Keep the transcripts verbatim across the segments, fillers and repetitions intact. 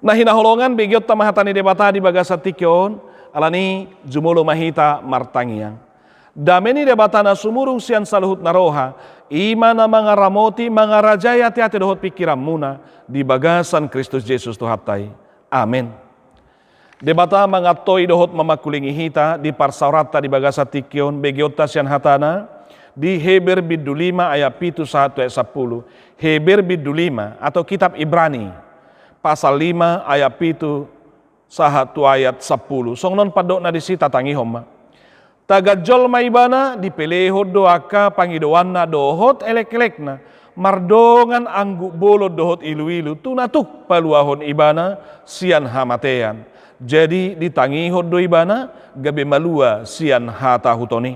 Na hinaholongan, begeonta ma hata ni Debata di bagasan tingki on, alani jumolo ma hita martangiang. Dame ni Debata na sumurung sian saluhut na roha, i ma na mangaramoti, mangarajai ateate dohot pingkiranmuna di bagasan Kristus Jesus Tuhanta i. Amen. Debata mangantoi dohot mamangkulingi hita di parsaoranta di bagasan tingki on, begeonta sian hatana di Heber bindu lima ayat pitu sahat tu ayat sampulu. Heber bindu lima atau kitab Ibrani pasal lima ayat pitu sahat tu ayat sampulu. Songon on pandokna disi, tatangihon ma. Tagan jolma ibana, dipelehon do angka pangidoanna dohot elekelekna, mardongan angguk bolon dohot iluilu, tu na tuk paluahon ibana sian hamatean. Jadi ditangihon do ibana gabe malua sian hatahuton i.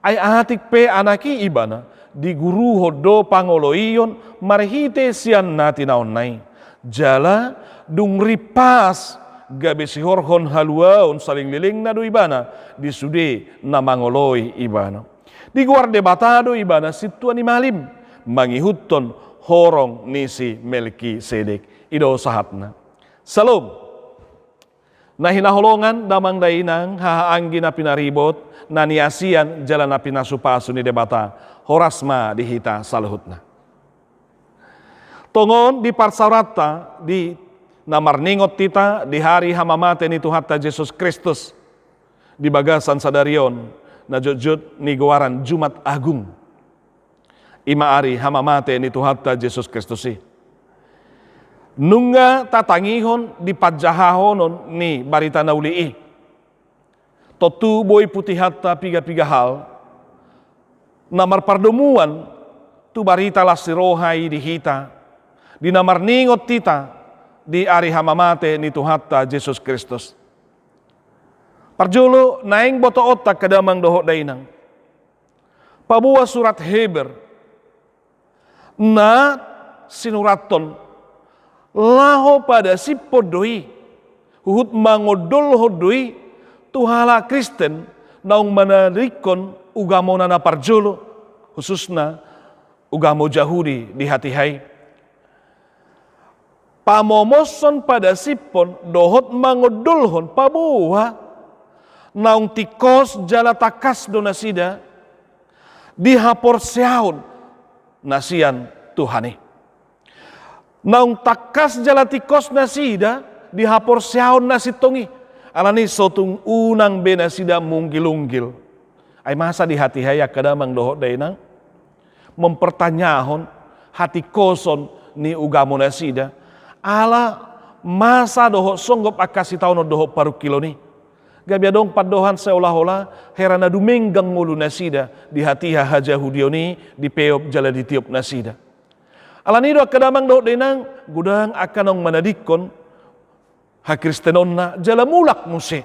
Ai atik pe anak i ibana, diguruhon do pangoloion marhite sian na tinaonna i. Jala dung rimpas, gabe sihorhon haluaon salelenglelengna do ibana di sude na mangoloi ibana. Digoar Debata do ibana sintua ni malim, mangihuthon horong ni si Melkisedek. I do sahatna. Syalom. Na hinaholongan damang dainang, haha anggi na pinaribot, na niasian jala na pinasupasu ni Debata, horas ma di hita saluhutna. Tongon di parsaoranta di na marningot hita di hari hamamate ni Tuhanta Jesus Kristus di bagasan sadari on, na jotjot nigoaran Jumat Agung. I ma ari hamamate ni Tuhanta Jesus Kristus i. Nunga tatangihon di panjahahonon ni barita na uli i. Tontu boi putihanta piga-piga hal na marpardomuan tu barita las ni roha i di hita, di na marningot hita di ari hamamate ni Tuhanta Jesus Kristus. Parjolo, naeng botoonta angka damang dohot dainang, paboa surat Heber na sinurathon laho padasiphon do i, huhut mangondolhon do i tu halak Kristen naung manadingkon ugamona na parjolo, khususna ugamo Jahudi di hatiha i. Pamomoshon, padasiphon dohot mangondolhon, paboa naung tingkos jala tangkas do nasida di haporseaon na sian Tuhan i. Naung tangkas jala tingkos nasida di haporseaon na sintong i, alani so tung unang be nasida munggil-unggil. Ai masa di hatiha i angka damang dohot dainang mempertanyahon hatingkoson ni ugamo nasida, ala masa dohot songgop angka sitaonon dohot parungkilon i. Gabe adong pandohan seolah-olah hera na dumenggang ngolu nasida di hatiha hajahudion i dipeop jala ditiop nasida. Alani do angka damang dohot dainang, godang angka naung manadingkon hakristenonna jala mulak muse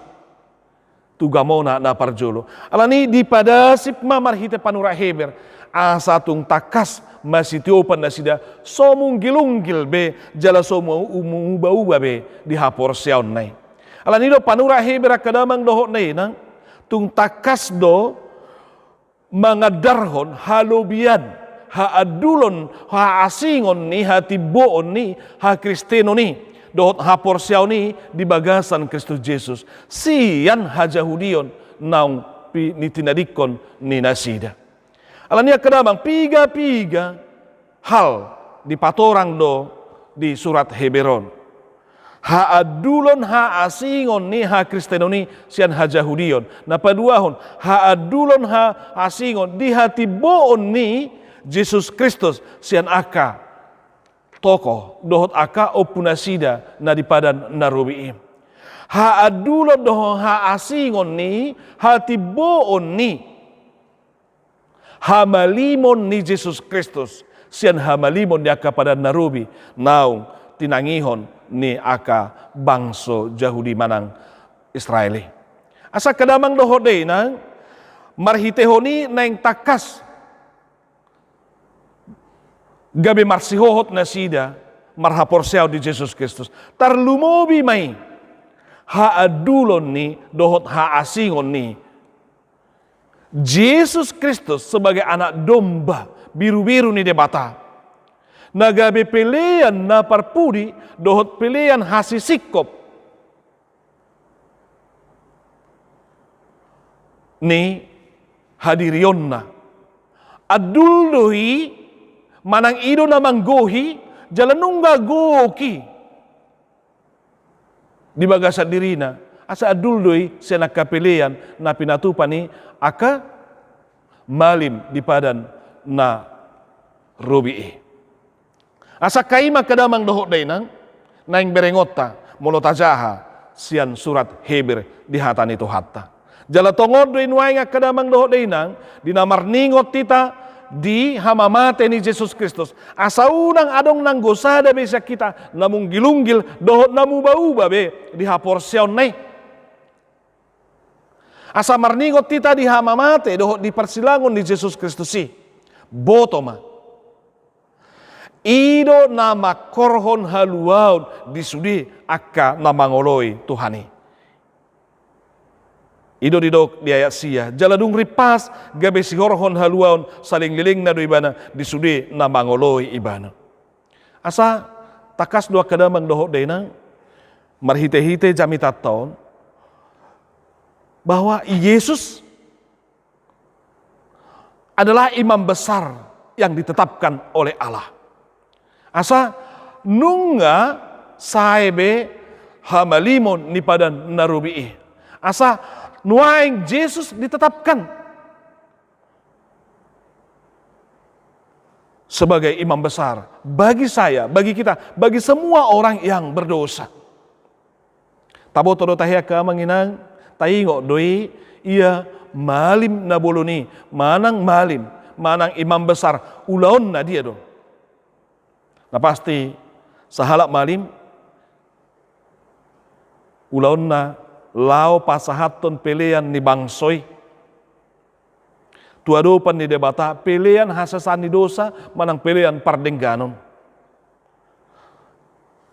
tu ugamona na parjolo. Alani dipadasip ma marhite panurat Heber, asa tung tangkas masitiopan nasida, so munggil-unggil be jala so mu-, muba-uba be di haporseaonna i. Alani do panurat Heber angka damang dohot dainang, tung tangkas do mangandarhon halobian, haandulon, haasingon ni hatimboon ni hakristenon i dohot haporseaon i di bagasan Kristus Jesus sian hajahudion naung pi-, ni tinadingkon ni nasida. Alani angka damang, piga-piga hal dipatorang do di surat Heber on. Haandulon, haasingon ni hakristenon i sian hajahudion. Na paduahon, haandulon, haasingon di hatimboon ni Jesus Kristus sian angka tokoh dohot angka ompu nasida na di Padan na Robi i. Haandulon dohot haasingon ni hatimboon ni hamalimon ni Jesus Kristus sian hamalimon ni angka Padan na Robi naung tinangihon ni angka bangso Jahudi manang Israel i. Asa angka damang dohot dainang, marhitehon i naeng tangkas gabe marsihohot nasida marhaporseaon di Jesus Kristus. Tarlumobi ma i haandulon ni dohot haasingon ni Jesus Kristus sebagai Anak Domba birubiru ni Debata, Na gabe pelean na parpudi dohot pelean hasisingkop ni hadirionna. Andul do i manang i do na manggohi jala nunga gok i di bagasan dirina, asa andul do i sian angka pelean na pinatupa ni angka malim di padan na robi i. Asa angka i ma angka damang dohot dainang naeng berengonta molo tajaha sian surat Heber di hata ni Tuhanta. Jala tongon do i nuaeng angka damang dohot dainang di na marningot hita di hamamate ni Jesus Kristus. Asa unang adong nanggo sada be sian hita na munggil-unggil dohot na muba-uba be di haporseaonna i. Asa marningot hita di hamamate dohot di parsilangon ni Jesus Kristus i. Boto ma. I do na mangkorhon haluaon di sude angka na mangoloi Tuhan i. I do didok di ayat sia, jala dung rimpas gabe sihorhon haluaon saleleng-lelengna do ibana di sude na mangoloi ibana. Asa tangkas do angka damang dohot dainang marhite-hite jamitanta on bahwa Yesus adalah imam besar yang ditetapkan oleh Allah. Asa nunga sae be hamalimon ni padan na robi i. Asa nuaeng Jesus ditetapkan sebagai imam besar bagi saya, bagi kita, bagi semua orang yang berdosa. Taboto do tahe angka amang inang, taingot do i ia malim na bolon i, manang malim, manang imam besar, ulaonna dia do. Na pasti sahalak malim ulaonna laho pasahathon pelean ni bangso i tu adopan ni Debata, pelean hasesaan ni dosa manang pelean pardengganon.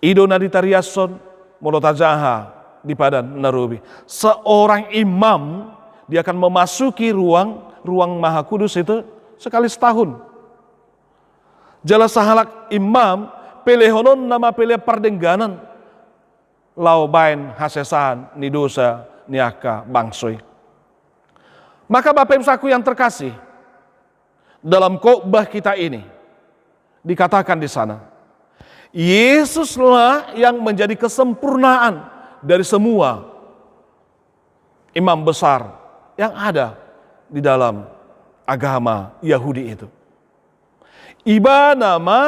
I do na ditariashon molo tajaha di padan na robi. Seorang imam, dia akan memasuki ruang, ruang maha kudus itu sekali setahun. Jala sahalak imam, pelehononna ma pelean pardengganon laho baen hasesaan ni dosa ni angka bangso i. Maka Bapak Ibu Saudaraku yang terkasih, dalam khotbah kita ini dikatakan di sana, Yesuslah yang menjadi kesempurnaan dari semua imam besar yang ada di dalam agama Yahudi itu. Ibana ma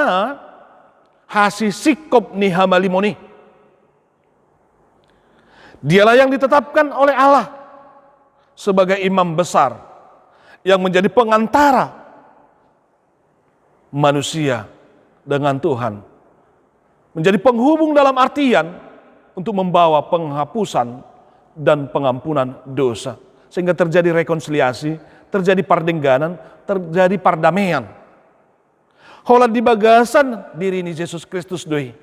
hasisingkop ni hamalimon i. Dialah yang ditetapkan oleh Allah sebagai imam besar yang menjadi pengantara manusia dengan Tuhan. Menjadi penghubung dalam artian untuk membawa penghapusan dan pengampunan dosa. Sehingga terjadi rekonsiliasi, terjadi pardengganon, terjadi pardamaian. Holan di bagasan diri ni Jesus Kristus do i,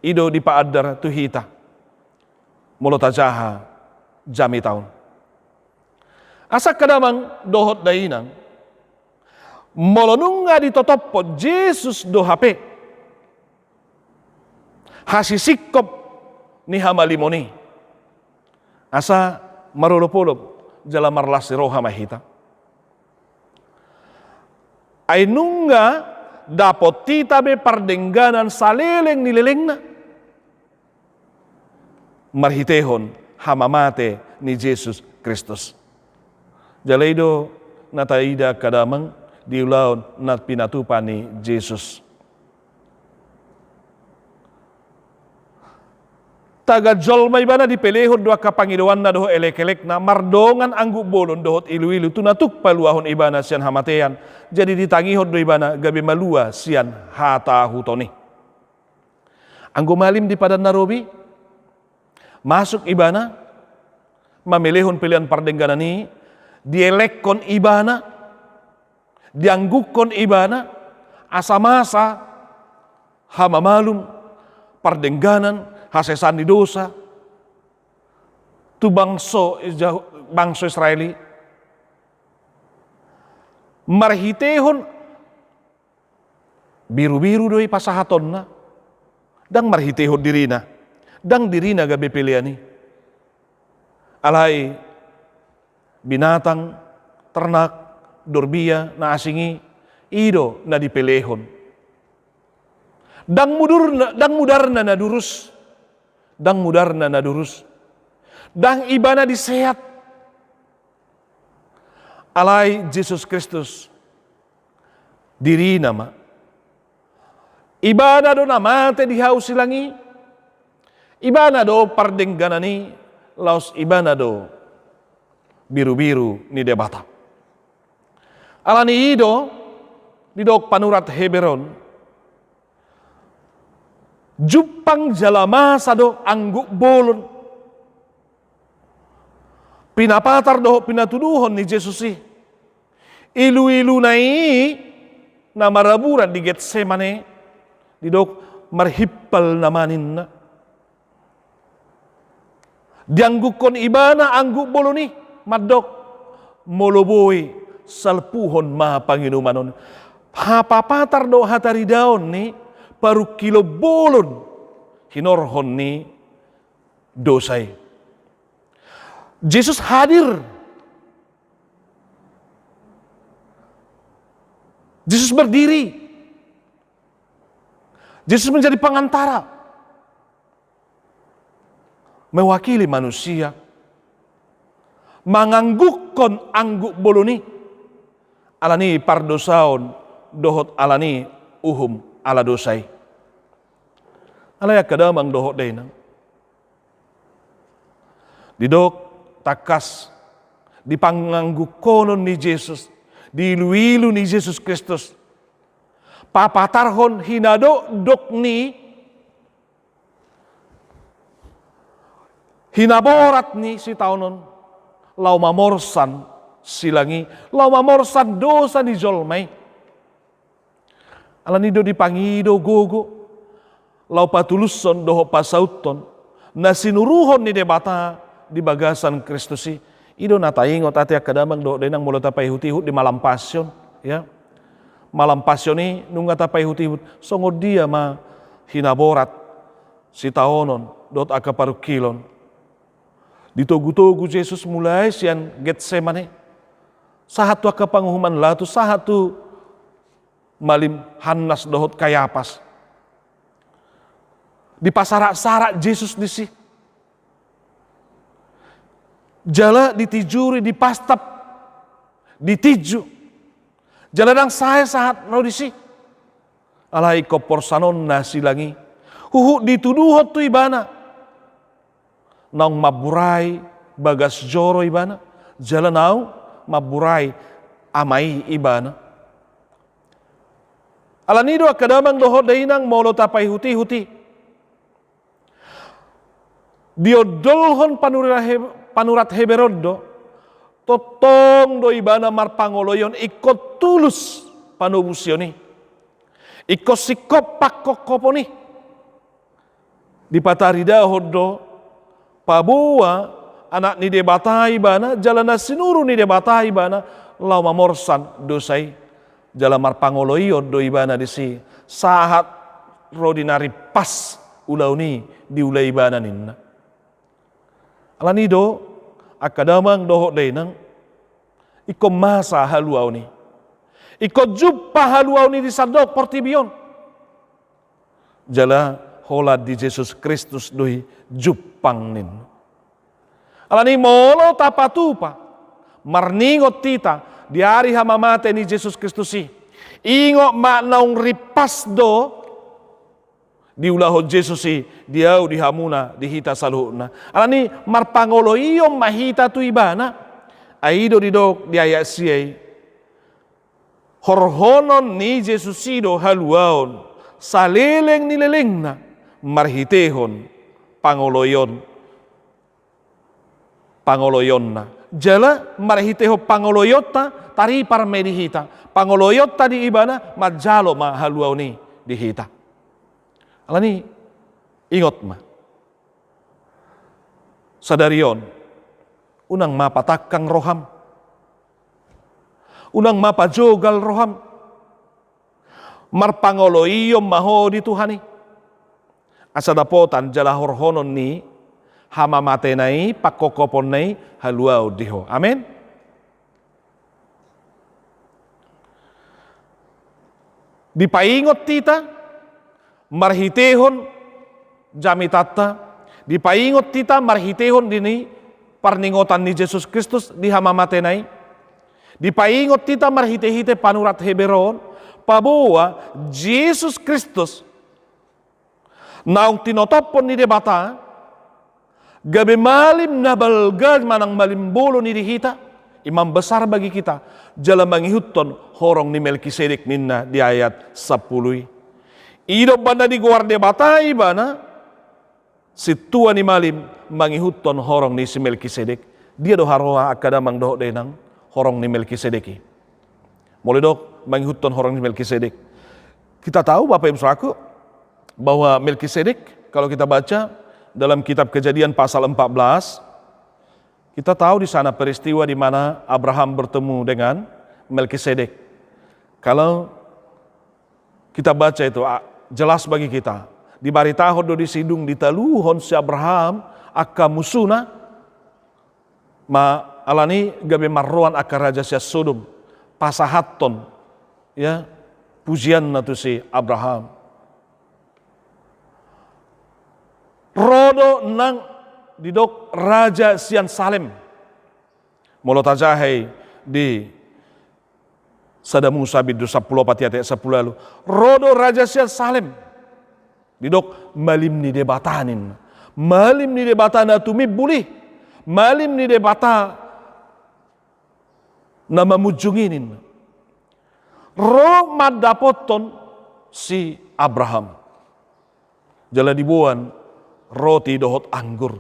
i do dipaandar tu hita. Molo tajaha jamita on. Asa angka damang dohot dainang, molo nunga ditotophon Jesus do hape hasisingkop ni hamalimon i, asa marolop-olop jala marlas ni roha ma hita. Ai nunga dapot hita be pardengganon saleleng ni lelengna marhitehon hamamate ni Jesus Kristus. Jala i do na taida angka damang di ulaon na pinatupa ni Jesus. Tagan jolma ibana, dipelehon do angka pangidoanna dohot elekelekna, mardongan angguk bolon dohot iluilu, tu na tuk paluahon ibana sian hamatean. Jadi ditangihon do ibana gabe malua sian hatahuton i. Anggo malim di padan na robi, masuk ibana mamelehon pelean pardengganon i, dielekkon ibana, dianggukkon ibana, asa masa hamamalum, pardengganon, hasesaan ni dosa tu bangso, bangso Israel i. Marhitehon Birubiru do i pasahatonna, ndang marhitehon dirina, ndang dirina gabe pelean i. Alai binatang, ternak, dorbia na asing i, i do na dipelehon. Ndang mudurna, ndang mudarna na durus, ndang mudarna na durus, ndang ibana diseat. Alai Jesus Kristus, dirina ma. Ibana do na mate di hau silang i, ibana do pardengganan i, laos ibana do birubiru ni Debata. Alani i do, didok panurat Heber on, jumpang jala masa do angguk bolon. Pinapatar dohot pinatuduhon ni Jesus i. Iluiluna i na maraburan di Getsemane, didok marhimpal nama ninna. Dianggukkon ibana angguk bolon i, mandok, molo boi, salpuhon ma panginuman on. Hapapatar do hataridaon ni parungkilon bolon hinorhon ni dosa i. Jesus hadir. Jesus berdiri. Jesus menjadi pengantara. Mewakili manusia. Manganggukkon angguk bolon i. Alani pardosaon dohot alani uhum ala dosa i. Alai angka damang dohot dainang, didok tangkas di panganggukkonon ni Jesus, di iluilu ni Jesus Kristus, papatarhon hinadokdok ni hinaborat ni sitaonon, laho mamorsan silang i, laho mamorsan dosa ni jolma i. Alani do dipangido gogo, laho patulushon dohot pasauthon na sinuruhon ni Debata di bagasan Kristus i. I do na taingot ate angka damang dohot dainang molo tapaihutihut di malam Passion, ya. Malam Passion i nunga tapaihutihut songon dia ma hinaborat sitaonon dohot angka parungkilon. Ditogutogu Jesus mulai sian Getsemane sahat tu angka panguhuman latus, sahat tu malim Hannas dohot Kayapas. Dipasaratsarat Jesus disi. Jala ditijuri, dipastap, ditinju. Jala ndang sae sahat ro disi. Alai ingkon porsanonna silang i. Huhut dituduhon tu ibana naung mamburai bagas joro ibana, jala naung mamburai ama i ibana. Alani do angka damang dohot dainang molo tapaihutihut i, diondolhon panurat He-, panurat Heber on do, tongtong do ibana marpangoloion ingkon tulus panobusion i. Ingkon singkop pangkophopon i. Dipataridahon do, paboa Anak ni Debata ibana, jala na sinuru ni Debata ibana, laho mamorsan dosa i. Jala marpangoloion do ibana disi, sahat ro di na rimpas ulaon i diula ibana ninna. Alani do, angka damang dohot dainang, ingkon masa haluaon i. Ingkon jumpa haluaon i di sandok portibi on. Jala holan di Jesus Kristus do i jumpang ninna. Alani molo tapatupa marningot hita di ari hamamate ni Jesus Kristus i, ingot ma naung rimpas do diulahon Jesus i di ahu, di hamuna, di hita saluhutna. Alani marpangoloion ma hita tu ibana. Ai do didok di ayat sia i, horhonon ni Jesus i do haluaon saleleng ni lelengna marhitehon pangoloion, pangoloionna. Jala marhitehon pangoloionta taripar ma i di hita. Pangoloionta di ibana manjalo ma haluaon i di hita. Alani ingot ma. Sadari on, unang ma patangkang roham. Unang ma pajogal roham. Marpangoloion ma ho di Tuhan i, asa dapotan jala horhonon ni hamamatena i, pangkophoponna i haluaon di ho. Amen. Dipaingot hita marhitehon jamitanta, dipaingot hita marhitehon di ni parningotan ni Jesus Kristus di hamamatena i, dipaingot hita marhitehite panurat Heber on, paboa Jesus Kristus naung tinotophon ni Debata, gabe malim na balga manang malim bolon i di hita, imam besar bagi kita, jala mangihuthon horong ni Melkisedek ninna di ayat sampulu i. I do umbahen na digoar Debata ibana sintua ni malim mangihuthon horong ni si Melkisedek. Dia do haroa angka damang dohot dainang horong ni Melkisedek i? Molo didok mangihuthon horong ni Melkisedek, kita tahu, Bapak Ibu Saudaraku, bahwa Melkisedek, kalau kita baca dalam kitab Kejadian pasal empat belas, kita tahu di sana peristiwa di mana Abraham bertemu dengan Melkisedek. Kalau kita baca itu, a, jelas bagi kita. Dibaritahon do disi dung ditaluhon si Abraham angka musuna, ma alani gabe marroan angka raja sian Sodom, pasahathon, ya, pujianna tu si Abraham. Ro do nang didok raja sian Salem. Molo tajaha i di Sada Musa bindu sampulu opat ayat sampulu ualu. Ro do raja sian Salem. Didok malim ni Debata ninna. Malim ni Debata na tumimbul i. Malim ni Debata na mamunjung i ninna. Ro mandapothon si Abraham. Jala diboan roti dohot anggur.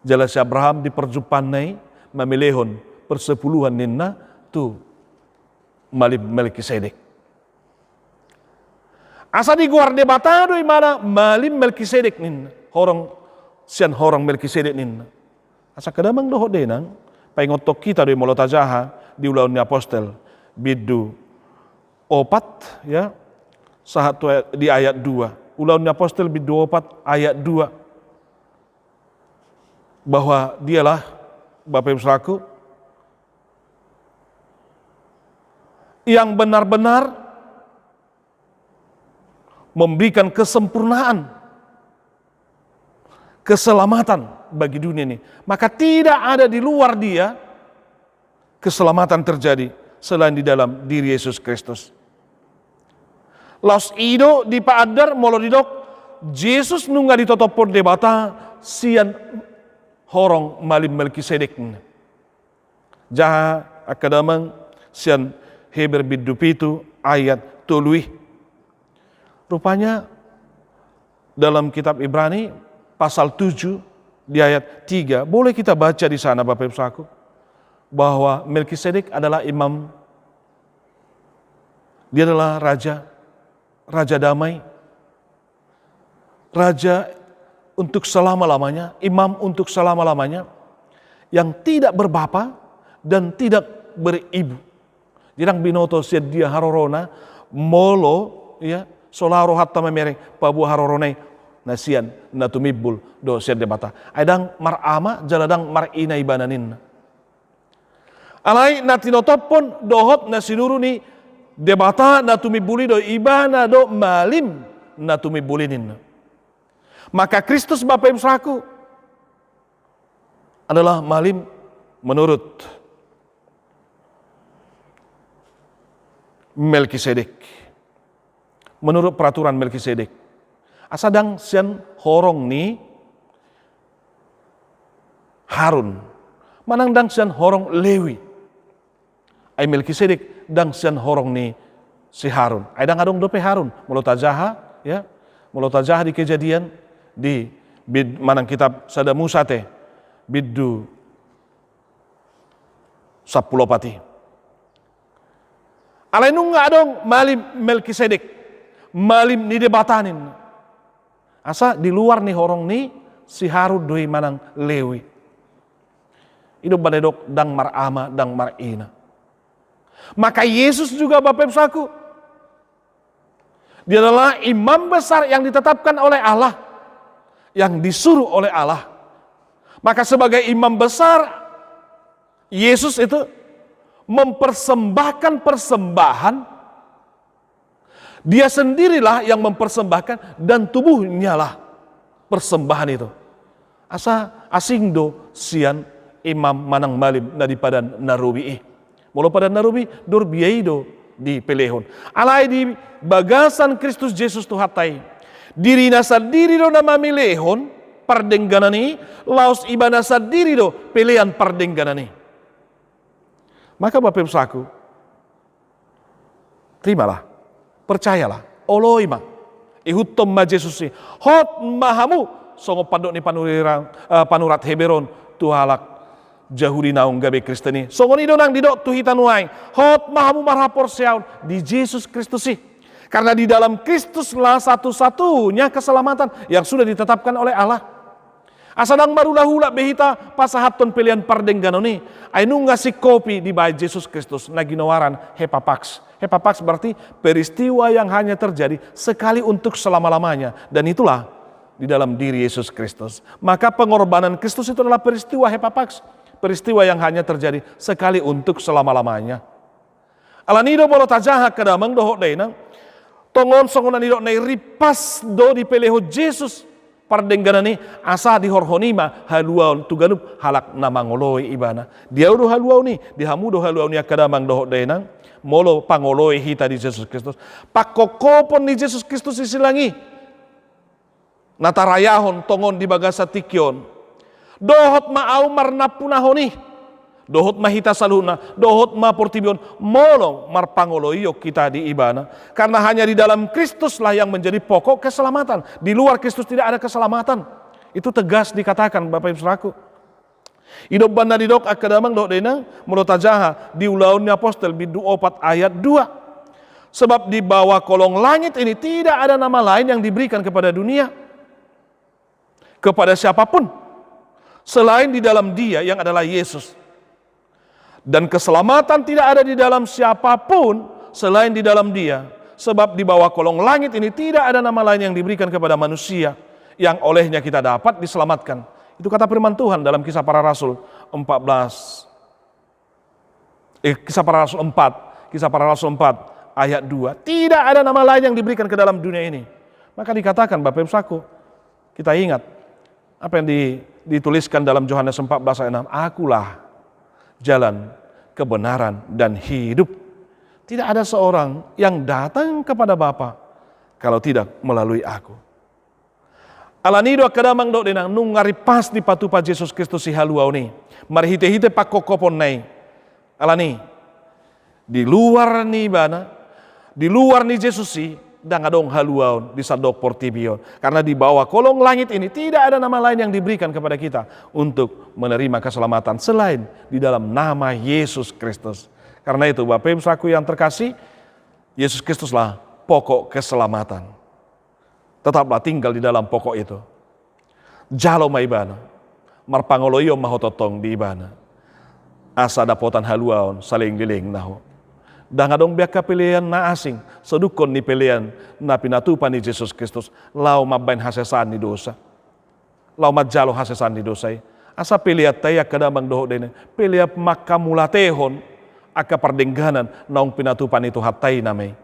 Jala si Abraham di parjumpaanna i mamelehon persepuluhan ninna tu malim Melkisedek. Asa digoar Debata do ibana malim Melkisedek ninna. Horong, sian horong Melkisedek ninna. Asa angka damang dohot dainang, paingothon hita do i molo tajaha di Ulaon ni Apostel bindu opat, ya, sahat tu ay-, di ayat dua. Ulaon ni Apostel bindu opat ayat dua. Bahwa dialah, Bapak Ibu Saudaraku, yang benar-benar memberikan kesempurnaan, keselamatan bagi dunia ini. Maka tidak ada di luar Dia keselamatan terjadi selain di dalam diri Yesus Kristus. Laos i do dipaandar molo didok Jesus nunga ditotophon Debata sian horong malim Melkisedek. Jaha angka damang sian Heber bindu pitu ayat tolu i. Rupanya dalam kitab Ibrani pasal tujuh di ayat tiga, boleh kita baca di sana, Bapak Ibu Saudaraku, bahwa Melkisedek adalah imam, dia adalah raja, raja damai, raja untuk selama-lamanya, imam untuk selama-lamanya, yang tidak berbapa dan tidak beribu. Jadi ndang binoto sian dia harorona, molo, ya, sola rohanta mamereng paboa harorona i na sian na tumimbul dohot sian Debata. Ai ndang marama jala ndang marina ibana ninna. Alai na tinotophon dohot na sinuru ni Debata na tumimbul i do, ibana do malim na tumimbul i ninna. Maka Kristus, Bapak Ibu Saudaraku, adalah malim menurut Melkisedek. Menurut peraturan Melkisedek. Asa ndang sian horong ni Harun. Manang ndang sian horong Lewi. Ai Melkisedek ndang sian horong ni si Harun. Ai ndang adong dope Harun. Molo tajaha, ya. Molo tajaha di Kejadian di bid-, manang kitab Sada Musa te, bindu sampulu opat i. Alai nunga adong malim Melkisedek, malim ni Debata ninna. Asa di luar ni horong ni si Harun do i manang Lewi. I do umbahen na didok ndang marama, ndang marina. Maka Yesus juga, Bapak Ibu Saudaraku, Dia adalah imam besar yang ditetapkan oleh Allah, yang disuruh oleh Allah. Maka sebagai imam besar, Yesus itu mempersembahkan persembahan, dia sendirilah yang mempersembahkan dan tubuhnyalah persembahan itu. Asa asing do sian imam manang malim na di Padan na Robi i. Molo Padan na Robi, dorbia i do dipelehon. Alai di bagasan Kristus Jesus Tuhanta i, dirina sandiri do na mamelehon pardengganan i, laos ibana sandiri do pelean pardengganan i. Maka Bapak Ibu Saudaraku, terimalah, percayalah, oloi ma, ihuthon ma Jesus i, hot ma hamu, songon pandok ni panurirang, eh, panurat Heber on, tu halak Jahudi naung gabe Kristen i. Songon i do nang didok tu hita nuaeng, hot ma hamu marhaporseaon di Jesus Kristus i. Karena di dalam Kristuslah satu-satunya keselamatan yang sudah ditetapkan oleh Allah. Asa ndang marulahula be hita pasahathon pelean pardengganon i, ai nunga singkopi dibaen Jesus Kristus, na ginoaran hepapaks. Hepapaks berarti peristiwa yang hanya terjadi sekali untuk selama-lamanya. Dan itulah di dalam diri Yesus Kristus. Maka pengorbanan Kristus itu adalah peristiwa hepapaks. Peristiwa yang hanya terjadi sekali untuk selama-lamanya. Alani do molo tajaha angka damang dohot dainang, tongon songon na nidokna i, rimpas do dipelehon Jesus pardengganan i, asa dihorhon i ma haluaon tu ganup halak na mangoloi ibana. Di ahu do haluaon i, di hamu do haluaon i angka damang dohot dainang, molo pangoloi hita di Jesus Kristus. Pangkophopon ni Jesus Kristus i silang i na tarayahon tongon di bagasan tingki on. Dohot ma ahu marnampunahon i, dohot ma hita saluhutna, dohot ma portibi on, molo marpangoloion hita di ibana. Karena hanya di dalam Kristuslah yang menjadi pokok keselamatan. Di luar Kristus tidak ada keselamatan. Itu tegas dikatakan, Bapak Ibu Saudaraku. I do umbahen na didok angka damang dohot dainang, molo tajaha di Ulaon ni Apostel bindu opat ayat dua. Sebab di bawah kolong langit ini tidak ada nama lain yang diberikan kepada dunia, kepada siapapun, selain di dalam Dia yang adalah Yesus. Dan keselamatan tidak ada di dalam siapapun selain di dalam Dia. Sebab di bawah kolong langit ini tidak ada nama lain yang diberikan kepada manusia yang olehnya kita dapat diselamatkan. Itu kata firman Tuhan dalam Kisah Para Rasul empat belas. Eh, Kisah Para Rasul empat. Kisah Para Rasul empat ayat dua. Tidak ada nama lain yang diberikan ke dalam dunia ini. Maka dikatakan, Bapak Ibu Saudaraku, kita ingat apa yang di-, dituliskan dalam Yohanes empat belas ayat enam, "Akulah jalan, kebenaran, dan hidup. Tidak ada seorang yang datang kepada Bapa kalau tidak melalui Aku." Alani do angka damang dohot dainang, nunga rimpas dipatupa Jesus Kristus i haluaon i marhite-hite pangkophoponna i. Alani, di luar ni Ibana, di luar ni Jesus i, ndang adong haluaon di sandok portibi on. Karena di bawah kolong langit ini tidak ada nama lain yang diberikan kepada kita untuk menerima keselamatan selain di dalam nama Yesus Kristus. Karena itu, Bapak Ibu Saudaraku yang terkasih, Yesus Kristuslah pokok keselamatan. Tetaplah tinggal di dalam pokok itu. Jalo ma Ibana. Marpangoloion ma ho tongtong di Ibana, asa dapotan haluaon saleleng ni lelengna ho. Ndang adong be angka pelean na asing, sodukkon ni pelean na pinatupa ni Jesus Kristus, laho mambaen hasesaan ni dosa, laho manjalo hasesaan ni dosa i. Asa peleanta i angka damang dohot dainang, pelean manghamuliatehon angka pardengganan naung pinatupa ni Tuhanta i nama i.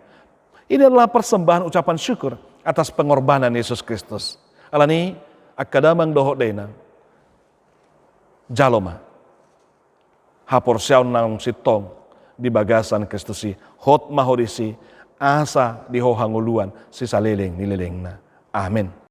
Ini adalah persembahan ucapan syukur atas pengorbanan Yesus Kristus. Alani, angka damang dohot dainang, jalo ma haporseaon naung sintong di bagasan Kristus i, hot ma ho disi, asa di ho hangoluan sisaleleng ni lelengna. Amen.